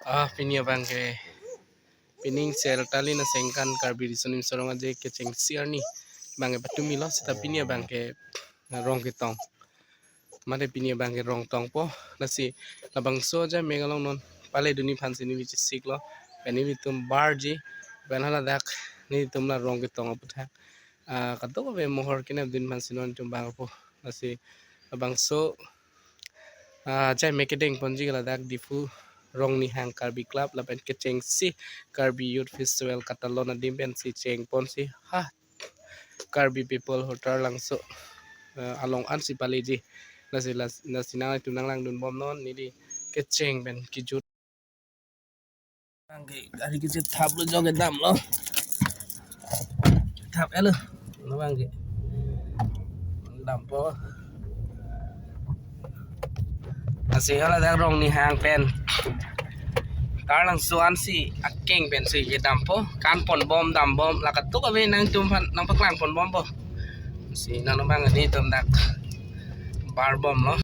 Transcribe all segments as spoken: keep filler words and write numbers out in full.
Ah, pini abang ke pining sel tali na sengkan Karbi Riso Nimso Rong Aje kechengsi arni abang ke patumi lo, seta pini abang ke rong ketong. Mate pini abang ke rong tongpo, lasi labangso ajai mek along non pale dunji aphan si neli chesik lo, pen nelitum barji, pen haladak nelitum la rong ketong aputhak. Ah, kadokave mohor kenep dunji aphan si non tum bangpo, lasi labangso ah, ajai mek kedeng ponji ke ladak Diphu Rongnihang Karbi Club lapen kechengsi Karbi Youth Festival katalon adim pensi cheng ponsi ha Karbi People Hotel Langso, eh, along ansi paleji. Lasi las, lasi nangtum nanglangdun bom non neli kecheng pen kejut. Abang ke gari kechethap lo, jo kedam lo. Thap elo. Lo abang ke. Dampo. Lasi haladak Rongnihang pen Karlangso ansi akeng pensi kedampo. Kan pon bom, dam bom, la kadokave nangtum aphan nangpaklang pon bompo. Si nang abang nelitum dak bar bom lo.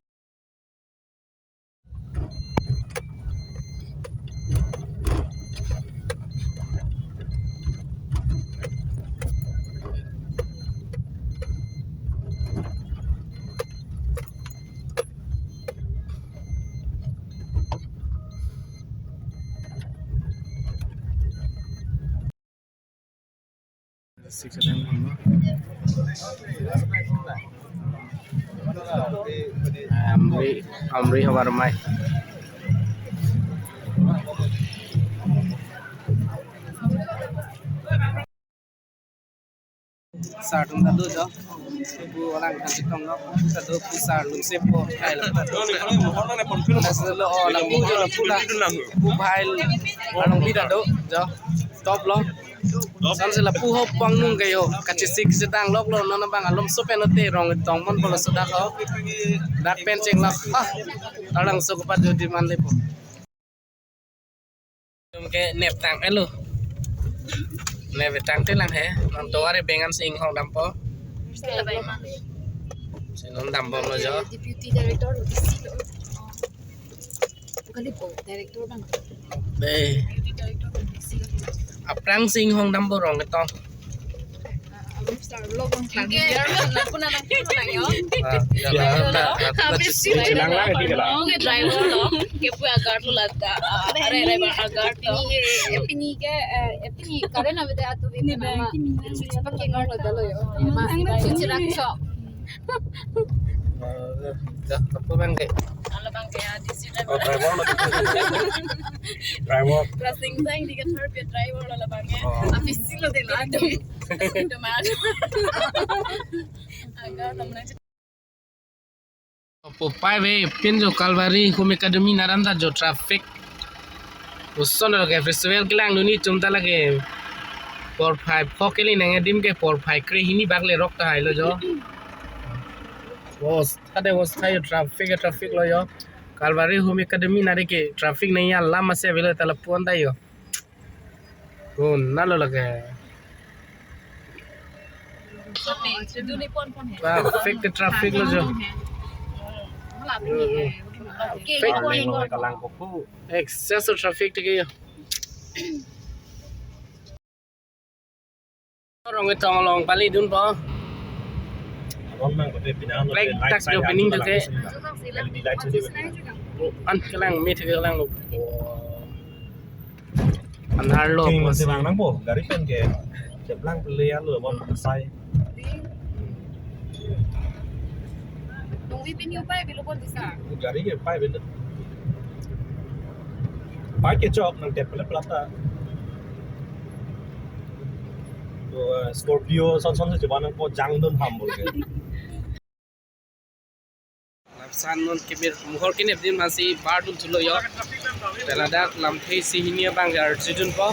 Amri, Amri habar mai. Sar atum ta do jo. Pu alang kan chetong lo. Ta do pu sar lungse po. Hai lo. Aslo o lang pu jo pu la. Pu bhai along bi ta do jo. Top lo. San si la pu hop pang nung kayo. Kachesik chetang lok lo non abang alom so pen ote rong tong mon polo sodak ho. Dak pen cheng lok. Ah. Talang so kepat jo demand lepo. Tum ke nep tang elo. Nep tang te lang he. Non tovar abang an si inghong dampo. Si non dam bom lo jo. Deputy Director lo, D C lo. Kali po, Director abang. Eh. Deputy Director lo, D C lo. Aphrang si inghong dampo rong ketong. Sir, lo kong sir. Oke, lapu na lapu na yo. Ah, ya, ya, ya, ya. Habis si lang lang, lang lang, lang lang. Oke, driver lo. Kepu agar lo lata. Ah, are, are, agar to. Pini ke, eh, pini ke, eh, pini current avete atu ini mama. Pakai ngong lo dalo yo. Mama, cuci rakso. Eh, ya, apa bang ke? Ala bang ke, ah, D C driver. Oh, driver lo. Driver. Racing sang di kan driver lo la bang ke. Oh. Habis si lo de la. Teman. Agak teman aja. Opo pai ve pin jo Calvary Home Academy naran ta jo traffic. Uson lo ke festival kelang duni tum ta lake. Porphai phok kali nang adim ke porphai kre hini bak le rok ta hai lo jo. Bos, tade bos thayo traffic, traffic lo jo. Calvary Home Academy nari ke traffic nang ya lama se avelo ta lapu an ta yo. Kona lo lake. Traffic ke traffic lo jo. Traffic. Excess of traffic tike yo. Rong etong along pali dunpo. Abang nang kote pinang lo. Light tak jo pining tu ke. L E D light tu ke. An kelang me thek kelang lo. Anhar lo. King bos. Masih lang nang po. Gari pen ke. Jeplang pele alo abang sai. Nungwi pin yo pai bilo pon disa. Gari ke pai bilo. Pai ke chok nang tep pele plata. To, eh, Scorpio son son si chuba nang po jang dun ham bol ke. Lapsan non kebir muhor kinep din masi bar dun thulo yo. Peladak lamthe si hini abang ke arjudunpo.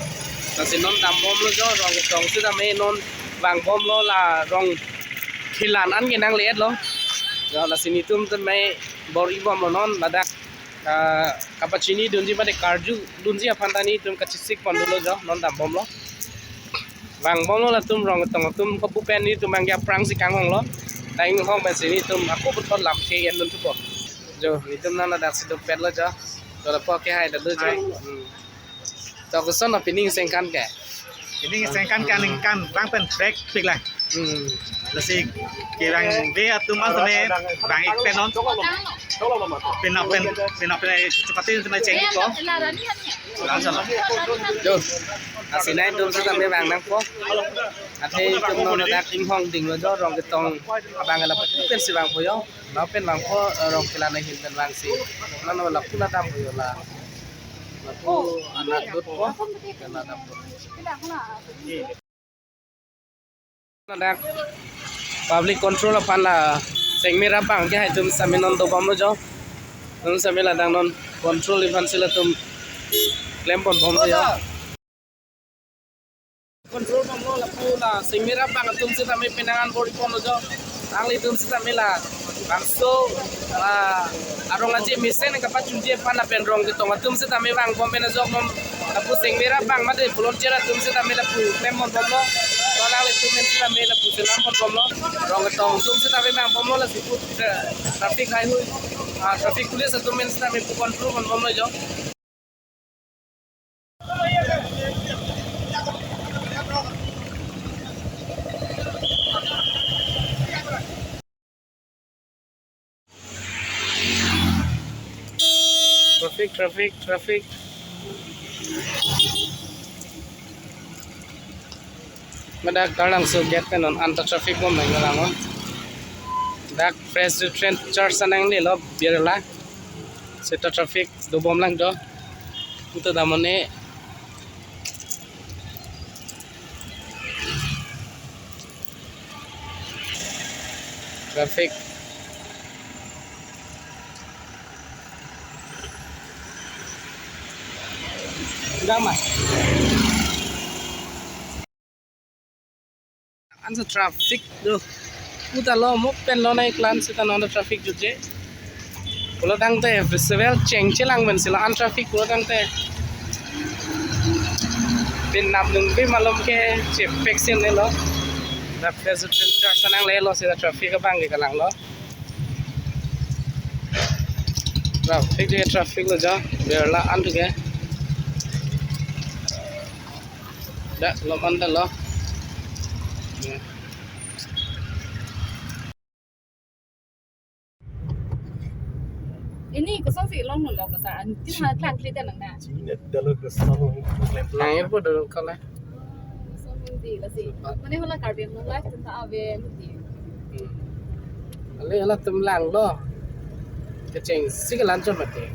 Lasi non dam bom lo jo rong tong si dam e non vang bom lo la rong khilan an ke nang le-et lo. Jo lasi nitum te me bor-i bom lo non ladak, ah, kapachini dunji mate karju dunji aphan ta nitum kachesik pon dolo jo non dam bom lo. Vang bom lo latum rong tong atum kopu pen nitum angke aphrang si kanghong lo. Ta inghong pen si nitum ako puthot lamthe en dun thupo. Jo nitum nang ladak si dopet lo jo. To lapu ke hai ta do jo. Hai. Hmm. To koson na pining sengkan ke? Pining sengkan ke aningkan bang pen back pik lang. Hmm. Lasi kevangve atum an tame vang-ik pen non. Pina pen, pina pen chupati tame cheng-ik ko. Langsung. Jo. Asinai atum sitame vang nangpo. Athe itum non dak inghong dinglo jo, rong ketong abang lapu pensi vangpo jo. Lapen vangpo, eh, rong kelang ahin pen vangsi. Mane lapu ladampo jo la. Lapu anak dut po. Kena dam po. Ladak public control aphan la sengmi rap abang ke hai atum sitame non dobomlo jo. Atum sitame ladak non control aphansi latum klem ponbomlo jo. Control bomlo lapu la sengmi rap abang atum sitame penang an bor-i ponlo jo. Nanglitum sitame labangso, ah, arong aje mesen kapachunji aphan lapen rong ketong atum sitame vangbom pen ajok bom lapu sengmi rap abang mate volunteer atum sitame lapu klem ponbomlo. To nanglitum pen sitame lapu senam ponbomlo. Rong ketong atum sitame vangbomlo lasi pu, eh, traffic haihui. Ah, traffic police atum pen sitame pu control ponbomlo jo. Traffic, traffic, traffic. Ladak Karlangso gate pen non anta traffic bom nang lang. Dak Presbyterian Church anangle lo Birla. Seta traffic dobom lang do. Ito damone. Traffic. Dama. Ansa traffic do. Puta lo mo pen lo nai klan seta non traffic jutje. Pulo tangte festival chengche lang pen sila an traffic pulo tangte. Pen nam nung bi malom ke chepek sin ne lo. Dak festival church anangle lo seta traffic abang ke kalang lo. Traffic je traffic lo jo. Birla an ke. Dak lo man ta lo. Ya. Ini kosonsi longlo kasa, an tin ha klang kli ta nang na. Chini dalo kosong klem klem. Nang ipo dolo kala. Kosong di lasi. Mane hala Karbi Anglong life tun ta ave mati. Hmm. Ale hala atum lang lo. Kechengsi kelanchon mati.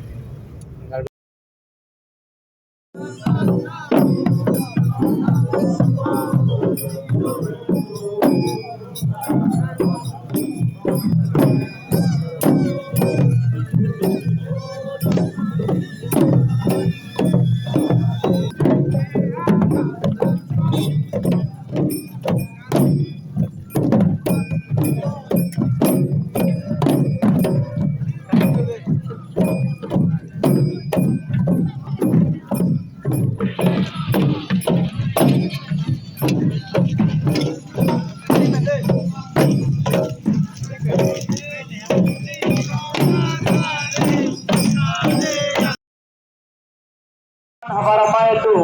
Habar amai itu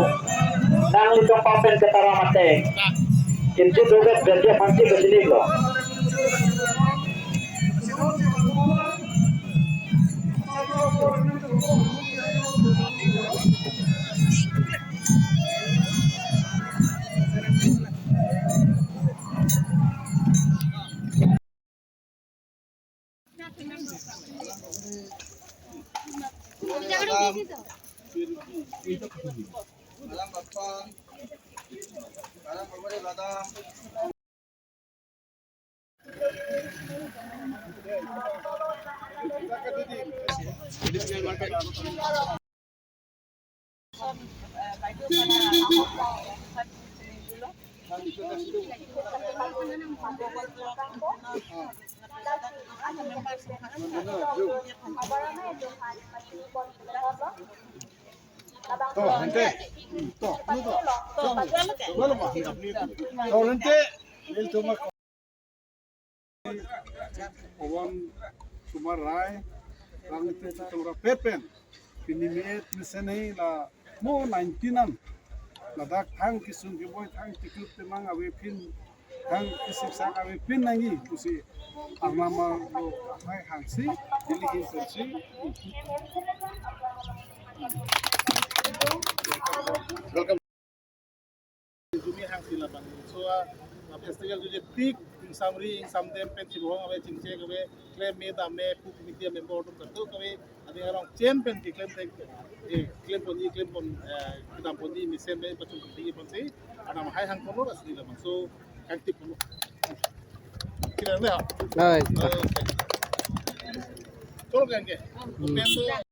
nanglitum pampen ketara mate. Kintu dobet berdia panci berjenik lo. To, ante. To, to, to. To, ante. Pawan Kumar Rai, Rangnitin Sitong Rapet pen. Nimi et mesen hei la mo nineteen an. Ladak thang kesung keboi, thang tikluk temang ave pin, thang kesiksak ave pin nangji pusi arnam arlo akhai hangsi, ili hin pensi. Welcome. Jumi hangsi labang. So, ah, ah, festival juje tik ingsamri ingsamdem pen chibohong ave, chingchek ave, klem me dam me, pu committee member atum kadokave, aning arong chen pen keklem thek, eh, klem ponji, klem pon, eh, kedam ponji, mesen pen pachung ponji ponsi, arnam hai hang ponlo, asli labang. So, kangtip ponlo. Kira le ha? Hai. Okay. Cholo kangke. Open to